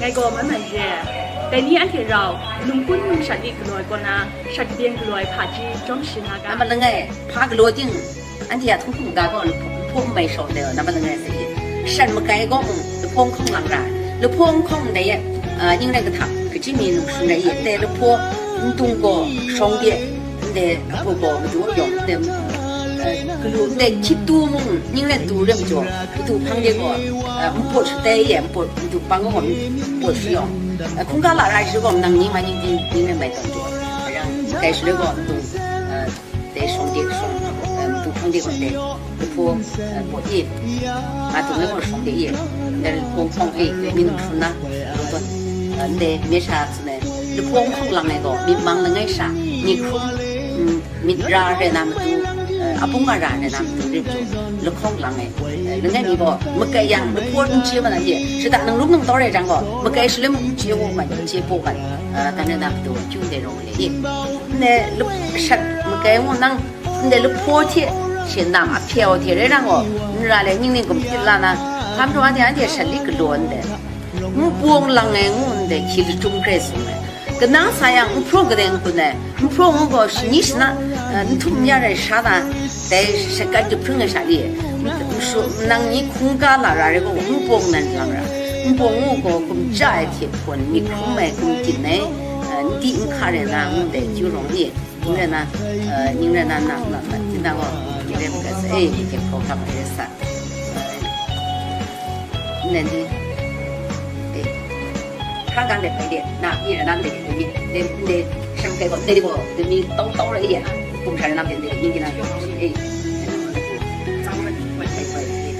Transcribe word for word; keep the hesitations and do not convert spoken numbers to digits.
Ngai gaw mai mai re. Dai ni anhte rau, nungkun nungshat li galaw ai kaw na, shat byen galaw ai hpaji jawm sharin nga ga. Nambat langai, hpa galaw ting, anhte a htung hkum ga gaw lahpaw, lahpaw n mai shawng de, nambat langai sa i. Shat makai gaw mung, lahpaw n hkawng lang ra. Lahpaw n hkawng ndai e, a, ning rai kahtang, kaji mi num shun rai i, dai lahpaw n dung gaw shawng de, ndai ahpaw gaw madu yawng, ndai, a, galu, ndai hkyit tu mung, ning rai tu re majaw, madu hpang de gaw, a, npawt shatai e, npawt, madu hpang gaw npawt shayawng, a, hkungga lara ai shi gaw, nang ni ma ning di, ning rai mai tawn jaw, a, dai shaloi gaw, madu, a, dai shawng de shawng, eh, madu hpang de gaw dai, lahpaw, eh, gaw i, a, dung ai gaw shawng de i, dai lahpaw hpawng e, mi num hkrum na, lahpaw, eh, ndai, mi sha tsun ai, lahpaw hpawng lang ai gaw, myit mang langai sha, myit hkrum, mm, myit ra re na matu, eh, abung ara re na matu rim jaw, lahkawng lang ai, eh, langai mi gaw, makai yang, lahpaw n chye ma na ye, shada nang lung nang tawr ai jang gaw, makai shaloi mung n chye wo man, n chye paw man, eh, dan re na matu, kyu ndai rawng le i. Ndai lup shat makai ngu nang, ndai lahpaw hte she nam a hpyau hte rai nang gaw, n ra le ning ning gumtit la na, hkam htaw anhte, anhte shat li galaw ndai. Ngu pawng lang ai ngu ndai hkyi lachyum hkrai sung ai. Kanang sa yang, nhpraw kadeng kun ai, nhpraw ngu gaw shani shana, eh, n htum ya rai sha na, dai shakat jahpring ai sha li, n-, n-, shu-, nang ni hkungga lara rai gaw, ngu pawng nan lang ra, ngu pawng ngu gaw gumja ai hte hpawn, myit hkrum ai, gumdin ai, eh, n di n hka rai na, ngu ndai kyu rawng i. Ning rai na, eh, ning rai na, na, na, na, tinang gaw, ning rai maga sa, eh, ning hte hkaw hkam ai sa. Nen ni, eh, hkra gang de pai de, na, ni rai na, de, de, mi, de, de, shang kai gaw, de, de gaw, de, mi, tong, tong rai, eh, kum sha na, de, de, ning di na, eh, tsang rai, pai, pai, pai, eh.